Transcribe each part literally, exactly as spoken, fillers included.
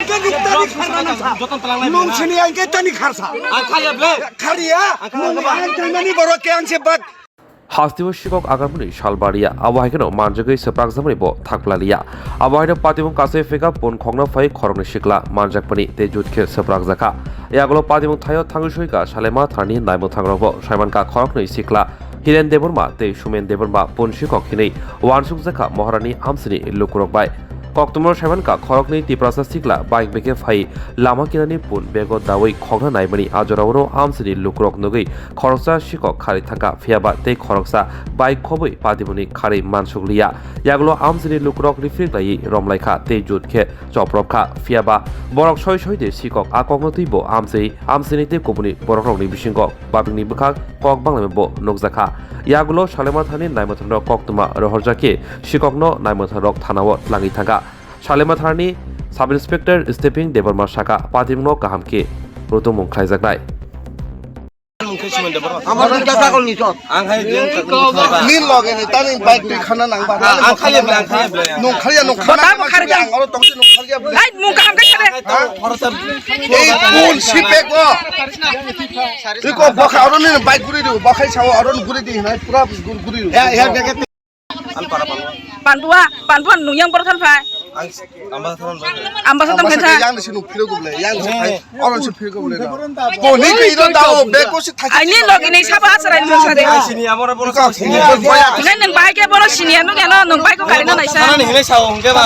Kani tani kharsa nang sa. Joton talang lai Nung na. Sini ang ke tani kharsa. Ang khaya ble. Kharia. Ang khaya Nung ble. Ang tani borok ke ang se bak. Hasteo sikok agarmani sal baria, abo hai kheno manjagwi swprakjakmani bo thakplaliya. Abo haino patimung kasai pheka pun khokna phai khoroknwi sikla manjakmani tei jut khe swprakjakha. Yagulo patimung thaio thangwi soika Salema tharni naimwthangrokbo saimankha khoroknwi sikla Hiren Debbarma tei Sumen Debbarma pun sikok hinwi uansukjakha Moharani amsini lukurok bai. Koktwmao saimankha khoroknwi Tiprasa sikla bike beke phai lama kinani pun bego dawi khokna naimani a jorao amsini lukurok nugwi khoroksa sikok khari thangkha, phiyaba tei khoroksa bike khobwi patimungni khari mansukliya. Yagulo amsini lukurok rifrik laiwi romlaikha tei jut khe chopropkha, phiyaba borok soi soi de sikok a kokno twibo amswi, amsini tei kubuni borokrokni bisingo babingni bwkhak kok banglaima bo nukjakha. Yagulo Salemathani naimwthangrok koktwma rohorjakhe sikokno naimwthangrok thanao tlangwi thangkha. Salemathani Sub Inspector Stepping Debbarma saka patimungno kaham khe rutumung khlaijaknai. Ang khai Sumen Debbarma. Amar kya sakol ni chot. Ang khai jeng sakol ni chot. Nin loge ni tani bike twi khana nang ba. Ang khai le, ang khai le. Nung khali ya, nung khana. Bata bo khari jang. Ang oro tong si nung khali ya. Ai, mung kaham khai sabe. Ha? Ei pun si pek o. Iko bokha oro ni bike guri du, bokhai sao oro ni guri di, na pura gur-, guri du. Ya, ya, ya, ya. Ang para palo. Panbua, panbua nung yang borok than phai. Ang, ang basa than ba. Ang basa than kha. Yang ni si nung phiro guble, yang ni si phai. Oro si phiro guble. Bo ni ke iro da o, bag ko si thai. Ai ni logi ni saba asara ni masa de. Ai sini amora boro sini. Nai nang bahai ke boro sini anu ke no, nung bahai ko kari na naisa. Sana ni hele sao hongke ba.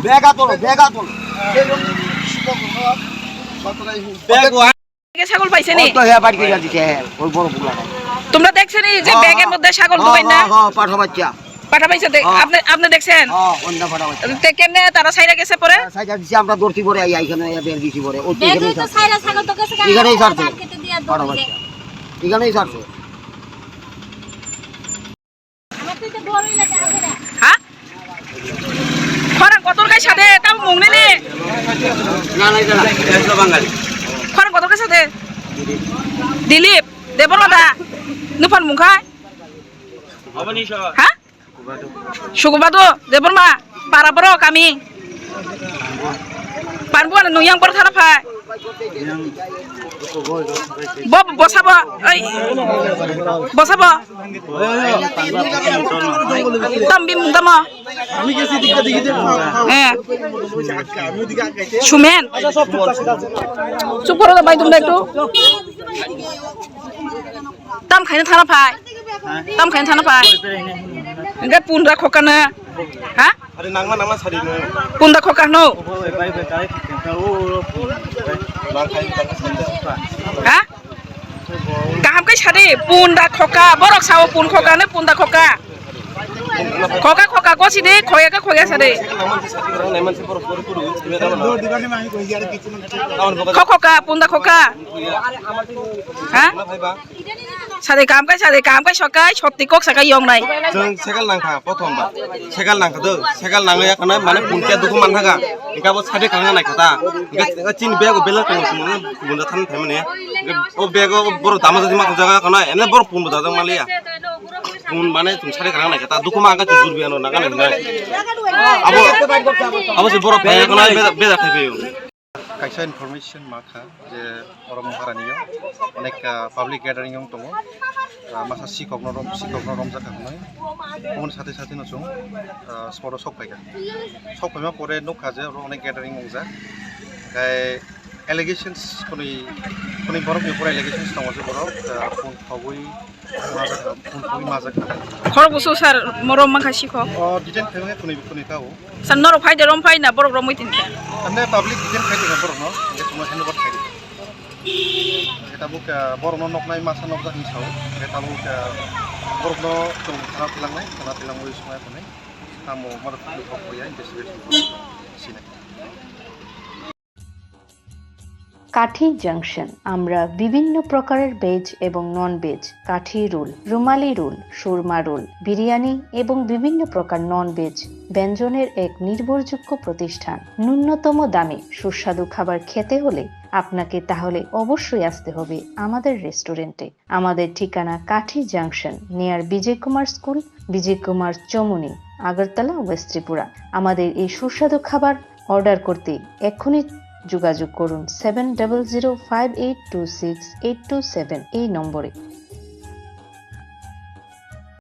Bag atol, bag atol. Bag wa. Ke sagol paise ni? ও তো হে বাড়ি গিয়ে দিছে, ওই বড় বুলা। তোমরা দেখছো নি যে ব্যাগের মধ্যে ছাগল ঢুকাই না? হ্যাঁ, পাঠা বাচ্চা। পাঠা পাইছে দেখ-, হ্যাঁ। আপনি, আপনি দেখছেন? হ্যাঁ, অন্য পাঠা বাচ্চা। তে কেমনে তারা সাইরা গেছে পরে? সাইরা দিছে, আমরা দৌড়তি পরে আই, এখানে আইয়া বের দিছি পরে। ওই তো ব্যাগ এখানেই হইতো ছাড়ছে। সাইরা ছাগল তো গেছে গা, এখানেই আমার ছাড়ছে। মার্কেটে দিয়া পাঠা দৌড় বাচ্চা। দিছে। এখানেই ছাড়ছে। Ha? Khorang kotor kaisa de, tamo mung nini. Khorang kotor kaisa de. Dilip, Debbarma da. Nuphan mung khai? Ha? Sugubadu, Debbarma, para boro kami. Panbua nung yang boro thana phai. Bo, bo sabo, oi. Bo sabo. Tam bimung tamo. Eh. Sumen. Chup koro da bai tum da ektu. Tam khaina thana phai. Tam khaina thana phai. Enggak pundra khokana. Ha? Are nangma nangma sari no. Punda khoka no. Obo bai bai kai. Nang kai nang sari. Ha? Kaham kai sari punda khoka, borok sao pun khoka ne punda khoka. Khoka khoka gosi de, khoya ka khoya sari. Kho khoka, punda khoka. Ha? Sadai kaham kai, sadai kaham kai, sokai, sotti kok sakai yong nai. Chwng sekel nangkha, prothom ba. Sekel nangkha do, sekel nangya kana, mane punke dukhu man thaga. Engka bo sadai kaham nai khata. Engka chini bag o bela tong, punja than thai mane. O bag o boro dama jadi ma jaga kana, ene boro pun bo dajang maliya. Pun mane chwng sadai kaham nai khata, dukhu ma engka chwng jurbi ano nangka nai. Abo, abo se boro phai kana, beda, beda thai phaio. Kaisa information ma kha je oro Maharani o onek, ah, public gathering wng tongo. Ah, masa sikok no rom, sikok no romjak kha hwnwi. Oboni sate sate no chwng, ah, spot o sok phaikha. Sok phaima pore nukha je oro onek gathering wngjak. Khai allegations khwnwi, khwnwi borok ni upor allegations tongo je borok, ah, phone khogwi Khorok busu sir, morom mankha sikhok. O, detain khaimani khwnwi, khwnwi kha o. Sir, norok phai de rom phai na borok romwi tin khe. Tamne public detain khai tongkha borok no, hingke chwngno handover khai di. Hingke tabuk, ah, borok no noknai masa nokjak hinwi sao. Hingke tabuk, ah, borok no chwng thana tilangnai, thana tilangwi swngnai hwnwi. Tamo mother khok ya investigation sinai. কাঠি জাংশন। আমরা বিভিন্ন প্রকারের ভেজ এবং non veg, কাঠি রোল, রুমালি রোল, সুরমা রোল, বিরিয়ানি এবং বিভিন্ন প্রকার non veg ব্যঞ্জনের এক নির্ভরযোগ্য প্রতিষ্ঠান। ন্যূনতম দামে সুস্বাদু খাবার খেতে হলে আপনাকে তাহলে অবশ্যই আসতে হবে আমাদের রেস্টুরেন্টে। আমাদের ঠিকানা Kathi junction, near Bijay Kumar school, Bijay Kumar Chowmuhani, Agartala, west Tripura. আমাদের এই সুস্বাদু খাবার অর্ডার করতে এক্ষুনি যোগাযোগ করুন seven double zero five eight two six eight two seven এই নম্বরে।